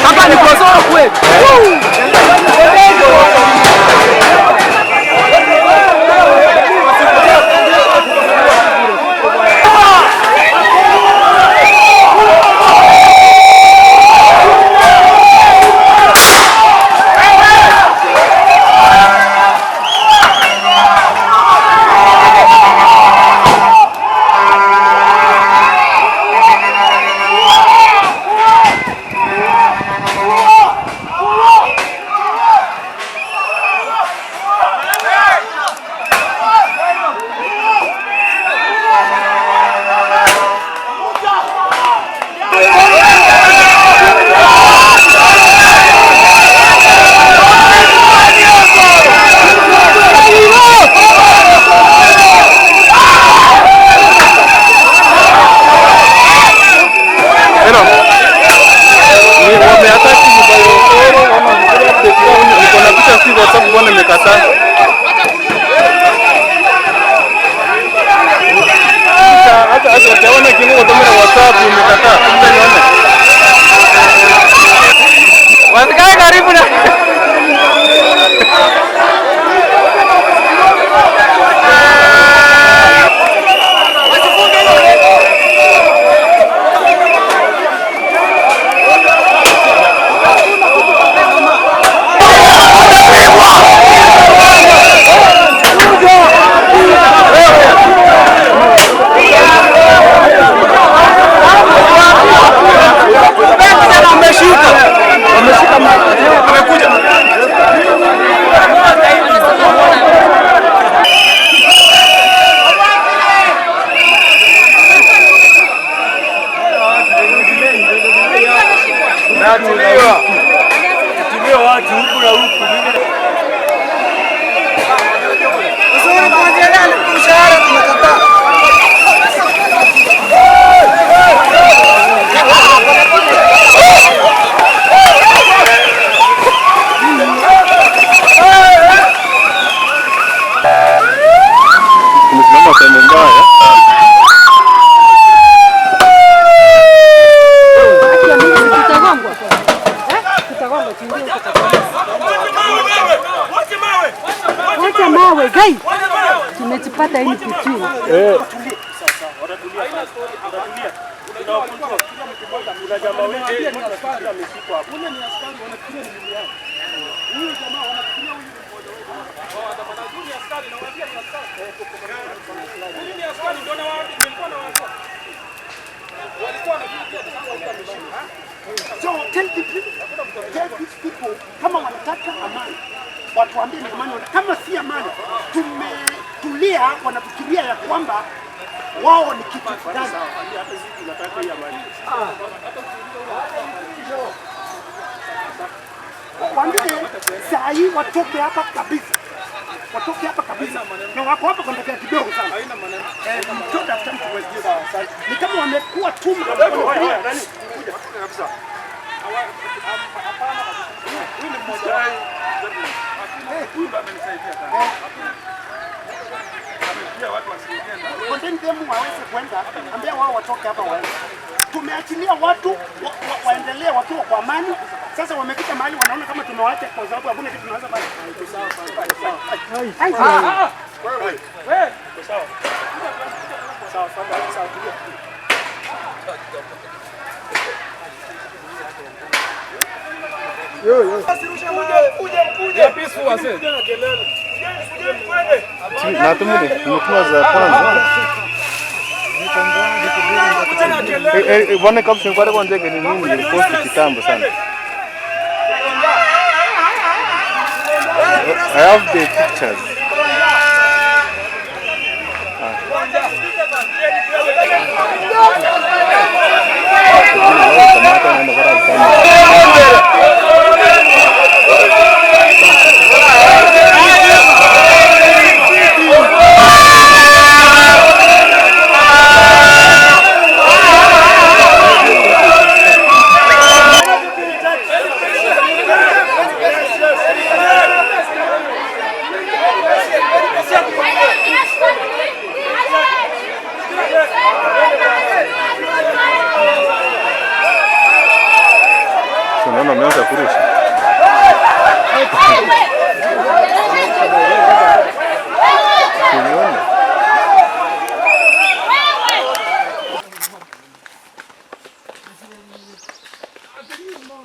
Hapa ni Kosoro kweli. Wasikae karibu na Wacha mawe gai. Tumejipata hii kitu. So tell the people, tell these people kama wanataka amani watuambie ni amani, kama si amani tumetulia, wanafikiria ya kwamba wao ni kitu gani. Waambie saa hii watoke hapa kabisa. Watoke hapa kabisa. Na wako hapa kwa dakika kidogo sana. Eh, don't have time to waste this. Ni kama wamekuwa tuma. Kabisa. Huyu ni mmoja. Huyu ndo amenisaidia sana. Amefikia watu wasiingie ndani. Contain them waweze kwenda, ambia wao watoke hapa waende. Tumeachilia watu waendelee wakiwa kwa amani. Sasa wamefika mahali wanaona kama tumewaacha kwa sababu hakuna kitu tunaweza fanya. Wewe. Sawa. Sawa sawa sawa. Tulia. Natumile nimetuma za kwanza. Eh, eh, bwana caption kwa kwa ndege ni nini niliposti kitambo sana. I have the pictures. Kamata naenda kwa sana. Unaona wameanza kurusha. Unaona?